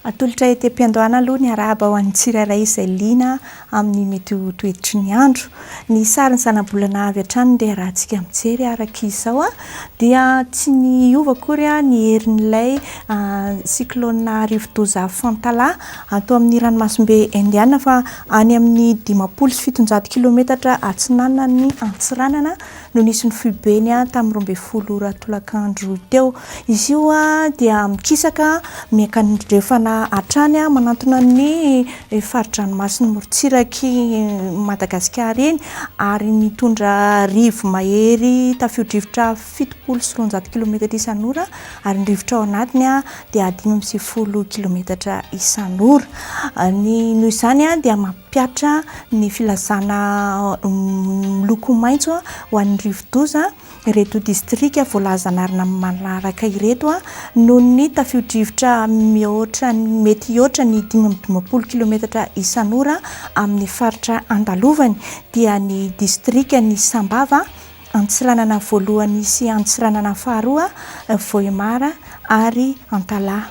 Atolotra ety am-piandohana aloha ny arahaba ho an'ny tsirairay izay liana amin'ny mety ho toetry ny andro. Ny sarin'ny zanabolana avy hatrany ndeha arahantsika mijery araka izao dia tsy niova akory ny herin'ilay cyclone rivodoza Fantala ato amin'ny ranomasimbe Indiana fa any amin'ny 750 kilometatra atsinanan'ny Antsiranana no nisy ny foibeny tamin'ny 12 ora tolakandro teo. Izy io dia mikisaka miankandrefana hatrany manantona ny fari-dranomasin'ny morontsirak'i Madagasikara iny ary mitondra rivo-mahery tafio-drivotra 270 kilometatra isan'ora ary ny rivotra ao anatiny dia 95 kilometatra isan'ora. Ny noho izany dia mampihatra ny filazana miloko maitso ho an'ny rivodoza ireto distrika voalaza anarana manaraka ireto noho ny tafio-drivotra mihoatra mety hihoatra ny 55 kilometatra isan'ora amin'ny faritra andalovany dia ny distrikan'i Sambava, Antsiranana voalohany sy Antsiranana faharoa, Vohemar ary Antalaha.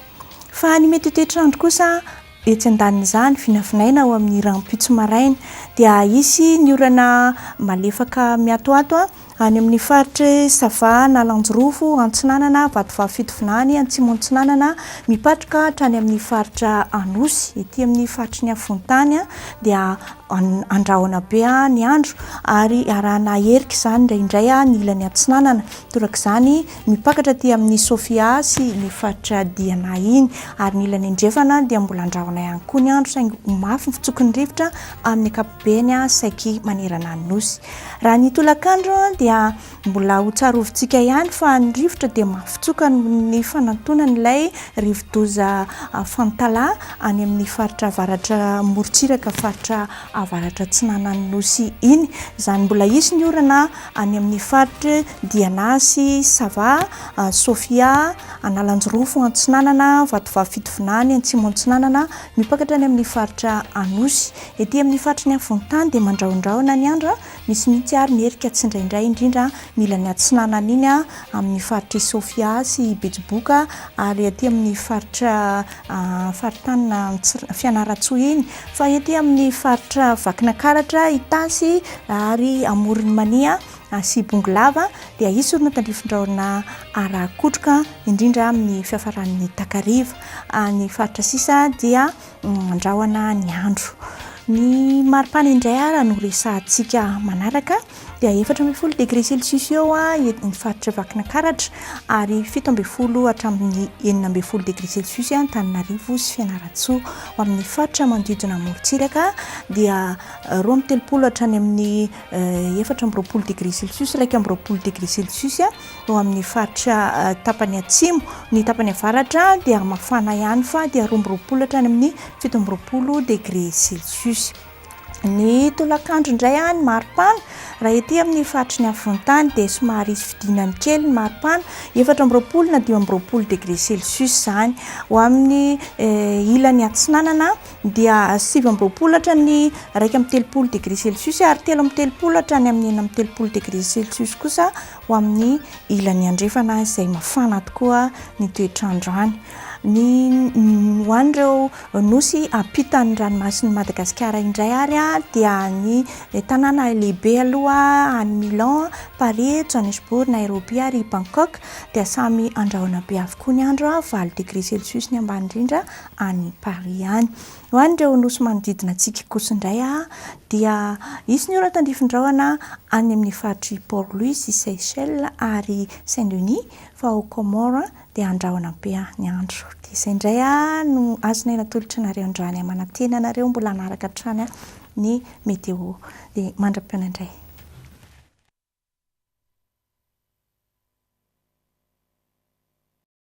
Fa ny mety ho toetr'andro kosa etsy andanin'izany, vinavinaina ao amin'ny rahampitso maraina dia hisy ny orana malefaka miatoato any amin'ny faritr'i Sava, Analanjirofo, Antsinanana, Vatovavy Fitovinany, Antsimo Antsinanana, mipatroka hatrany amin'ny faritra Anosy. Ety amin'ny faritry ny afovoan-tany dia Andrahona be ny andro ary arahana herika izany indraindray ny ilany atsinanana. Torak'izany mipakatra aty amin'ny Sofia sy ny faritra Diana iny. Ary ny ilany andrefana dia mbola andrahona ihany koa ny andro saingy ho mafy ny fitsoky ny rivotra amin'ny ankapobeny saiky manerana ny Nosy. Raha ny tolakandro dia Mbola ho tsarovintsika ihany fa ny rivotra dia mafitsoka noho ny fanantonan'ilay rivodoza Fantala any amin'ny faritra avaratra morontsiraka faritra avaratra atsinanan'ny Nosy iny. Izany mbola hisy ny orana any amin'ny faritr'i Diana sy Sava, Sofia, Analanjirofo Antsinanana, Vatovavy Fitovinany, Antsimo Antsinanana, mipakatra any amin'ny faritra Anosy. Ety amin'ny faritry ny afovoan-tany dia mandrahondrahona ny andro. Misy mihitsy ary ny erika tsindraindray indrindra ny ilany atsinanana iny amin'ny faritr'i Sofia sy Betsiboka ary aty amin'ny faritra faritanin' Fianarantsoa iny fa ety amin'ny faritra Vakinakaratra, Itasy ary Amoron'i Mania sy Bongolava dia hisy orona tandrifin-drahona ara-kotroka indrindra amin'ny fiafaran'ny takariva. Ny faritra sisa dia Andrahona ny andro. Ny maripana indray ara no resahantsika manaraka dia 14 degré celsius eo ny faritra Vakinakaratra ary 17 hatramin'ny 16 degré celsius Antananarivo sy Fianarantsoa. Ho amin'ny faritra manodidina morontsiraka dia 32 hatrany amin'ny 24 degré celsius, 21 degré celsius. Eo amin'ny faritra tapany atsimo. Ny tapany avaratra dia mafana ihany fa dia 22 hatrany amin'ny 27 degré celsius. Ny tolakandro indray ny maripana, raha ety amin'ny faritry ny afovoan-tany dia somary hisy fidinany kely ny maripana, 24 na 25 degré celsius izany. Ho amin'ny ilany atsinanana dia 29 hatrany 31 degré celsius ary 33 hatrany amin'ny 36 degré celsius kosa ho amin'ny ilany andrefana izay mafana tokoa ny toetr'andro any. Ny ho an'ireo nosy ampitan'ny ranomasin'i Madagasikara indray ary dia ny tanàna lehibe aloha any Milan, Paris, Johannesburg, Nairobi ary Bangkok dia samy andrahona be avokoa ny andro, 8 degré celsius ny ambany indrindra any Paris any. Ho an'ireo nosy manodidina antsika kosa indray dia hisy ny ora tandrifin-drahona any amin'ny faritr'i Port Louis sy Seychelles ary Saint Denis fa ao Comores dia andrahona be ny andro. Dia izay indray no azonay natolotra anareo androany. Manantena anareo mbola hanaraka hatrany ny météo. Dia mandra-pihaona indray.